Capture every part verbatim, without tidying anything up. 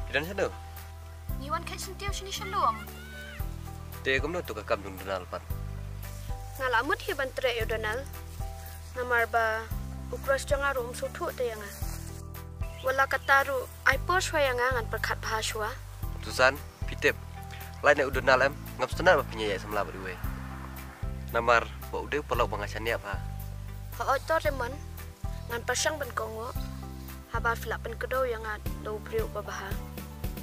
Phi don shano? Ngi wan kheit syntiew shane sha lum. Te kumno to ka kam jong u Donald pat? Nga la mut hi ban trei ïa u Donald. Namar ba u crush jong nga ruh um sngewthuh te ïa nga. Wat la katta ruh ai por shuwa ïa nga, ngan pyrkhat bha shuwa. Susan, phi tip, lait na u Donald em, ngam sngewtynnat ba phin ïa ïaid samla bad uwei. Namar ba u dei u paralok ba nga shaniah bha. Hooid to Raymond, ngan pyrshang ban kohnguh haba phi la pynkdew ïa nga da u briew uba bha.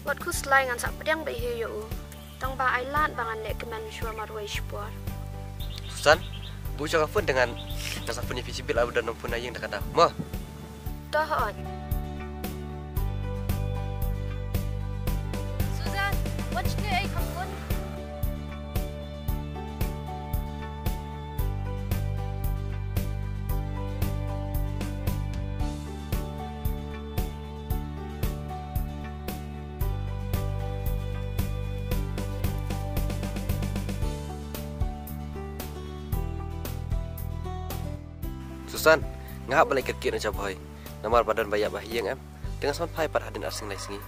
Wat khuslai, ngan sa pdiang beit hi ïa u, tang ba ai lad ba ngan leh kmen shuwa marwei shipor. Susan, buh sha ka phone te ngan, ngan sa phone ïa phi shibit lada don nongphone na ïing da ka daw mo. To hooid. Susan, wan sha kane, ai kham phone. Susan, nga hap ban leit kyrkieh noh sha Bhoi. Namar ba don ba ïap ba ha ïing em. Te ngan sa wan phai pat hadien ar sngi lai sngi.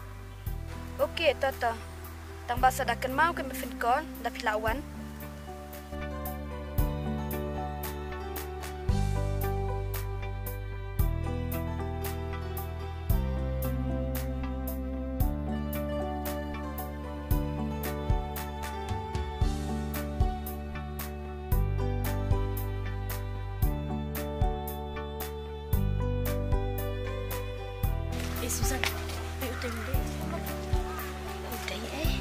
Ok, to to. Tang ba sa da kynmaw kum ba phin call da phi la wan. Eh, Susan, phi u teng deh. U teng, eh.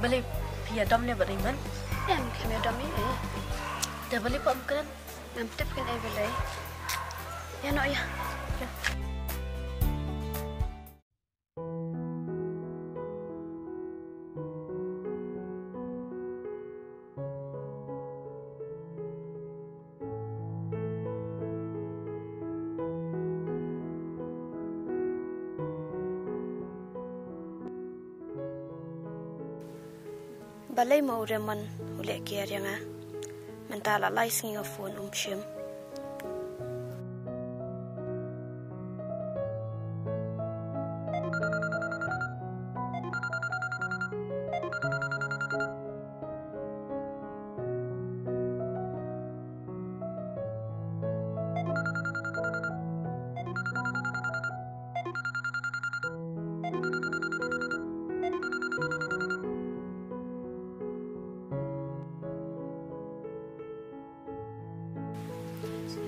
Balei phi ïadom ne bad Raymond? Em, phi ïadom ne? Te balei phi ym kren? Ngam tip kane balei. Ïa noh ïa. Balei mo u Raymond u leh kiar ïa nga? Mynta la lai sngi nga phone um shim.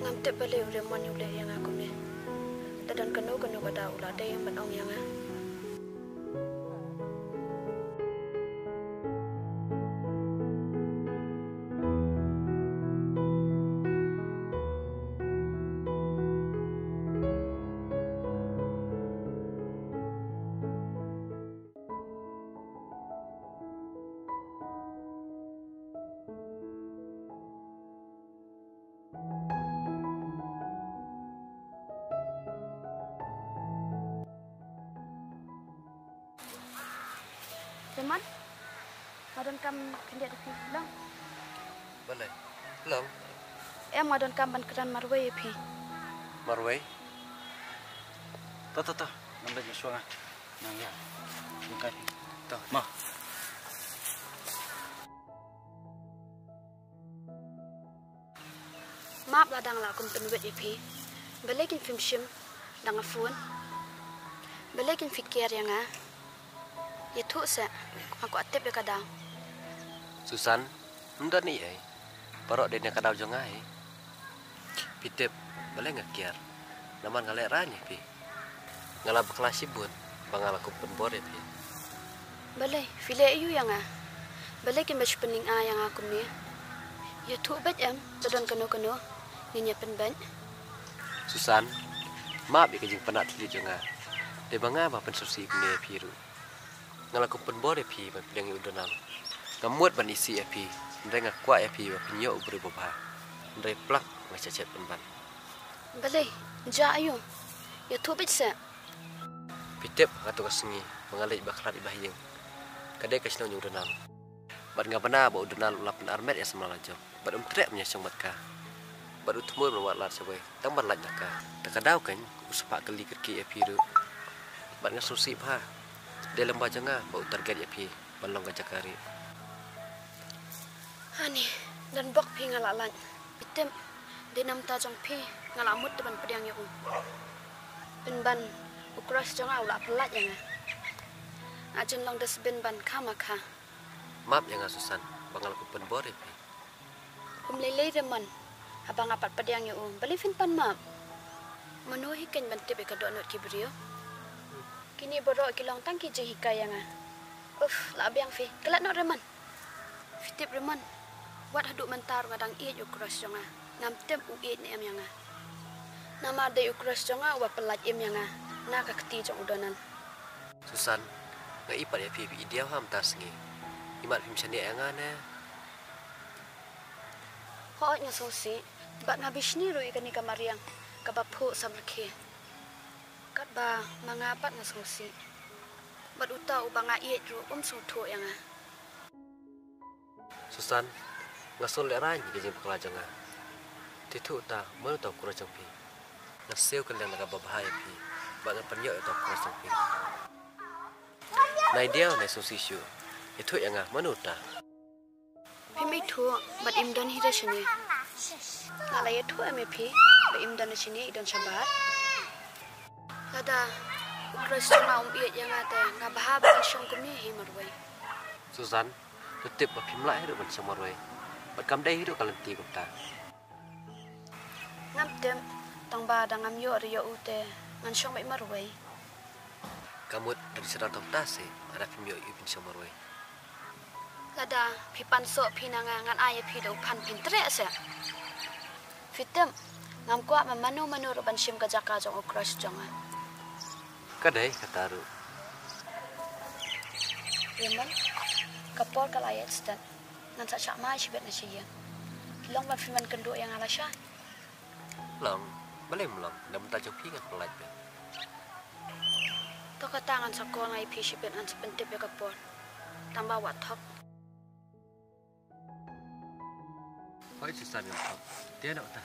Ngam tip balei u Raymond u leh ïa nga kumne. Te don kano kano ka daw u la dei ban ong ïa nga. Raymond, nga donkam khyndiat ïa phi, long? Balei? Long? Em, nga donkam ban kren marwei ïa phi. Marwei? To, to, to. Ngan leit shuwa nga. Nang ïa. Nang kai. To, ma. Map lada nga la kum pynwit ïa phi. Balei kin phim shim da nga phone? Balei kin phi kiar ïa nga? Ïathuh seh, nga kwah tip ïa ka daw. Susan, ym don ei ei. Baroh dei na ka daw jong nga hi. Phi tip balei nga kiar? Namar nga lehraiñ ïa phi. Nga la bakla shibun ba nga la kum pynbor ïa phi. Balei phi leh aiu ïa nga? Balei kin ba shu pynning ai ïa nga kumne? Ïathuh beit em, lada don kano kano ngin ïa pynbeit. Susan, map ïa ka jingpynat thylliej jong nga. Dei ba nga ba pynsngewsih kumne ïa phi ruh. Nga la kum pynbor ïa phi ban pdiang ïa u Donald. Nga mut ban isih ïa phi, hynrei nga kwah ïa phi ba phin ïoh u briew ba bha. Hynrei plak nga shet shet pynban. Balei? Jia aiu? Ïathuh beit seh. Phi tip, ha katu ka sngi ba nga leit ba khlad ïa ba ha ïing, ka dei ka shnong jong u Donald. Bad nga bna ba u Donald u la pynarmet ïa samla la jong bad um treh ban ïashong bad ka. Bad u thmur ban wad lad shawei tang ban lait na ka. Te ka daw kan u shu phah kylli kyrkieh ïa phi ruh. Bad nga sngewsih bha. Dei lem ba jong nga ba u target ïa phi ban long ka jaka rieh. Ani, don bok phi nga la lait. Phi tip, dei namar ta jong phi nga la mut te ban pdiang ïa u. Pynban u crush jong nga u la pynlait ïa nga. Nga jin long dustbin ban kha ma kha. Map ïa nga Susan, ba nga la pynbor ïa phi. Um lei lei Raymond, haba nga pat pdiang ïa u, balei phin pan map? Mano hi kan ban tip ïa ka dohnud ki briew? Kine baroh ki long tang ki jinghikai ïa nga. Uff, la biang phi. Klet noh Raymond. Phi tip Raymond, wat haduh mynta ruh nga dang ïeit ïa u crush jong nga. Ngam tip u ïeit ne em ïa nga. Namar dei u crush jong nga uba pynlait im ïa nga na ka kti jong u Donald. Susan, nga i pat ïa phi, phi i diaw ha mynta sngi. Imat phim shaniah ïa nga ne? Hooid nga sngewsih, bad nga bishni ruh ïa kane ka mariang kaba phuh samrkhie. Katba ma nga pat nga sngewsih. Bad uta uba nga ïeit ruh um sngewthuh ïa nga. Susan, nga sngew lehraiñ ïa ka jingbakla jong nga. Te thuh ta, mano uta u crush jong phi? Ngan siew kylleng da kaba bha ïa phi, bad ngan pynïoh ïa uta u crush jong phi. Nai diaw nai sngewsih shuh. Ïathuh ïa nga, mano uta? Phim ithuh, bad im don hi da shane. Nga la ïathuh em ïa phi, ba im don da shane, i don shabar. Lada u crush jong nga um ïeit ïa nga te, nga bha ban shong kum ïa hi marwei. Susan, to tip ba phim lah hi ruh ban shong marwei. Bad kam dei hi ruh ka lynti kumta. Ngam tip, tang ba da ngam ïoh ruh ïa u te, ngan shong beit marwei. Ka mut da sdang tang ta se, lada phim ïoh ïa u phin shong marwei. Lada phi pan soh phi na nga, ngan ai ïa phi da u phan phin treh se. Phi tip, ngam kwah ma mano mano ruh ban shim ka jaka jong u crush jong nga. Ka dei kata ruh. Raymond, ka por ka la ïaid stad. Ngan sa shah mai shibit na sha ïing. Long ban phi ban kynduh ïa nga lashai? Long, balei ym long, da mynta jong phi ngan pynlait beit. To kata ngan sa call na ïa phi shibit ngan sa pyntip ïa ka por. Tang ba wat thok. Hooid Susan, ngam thok. Te noh ta.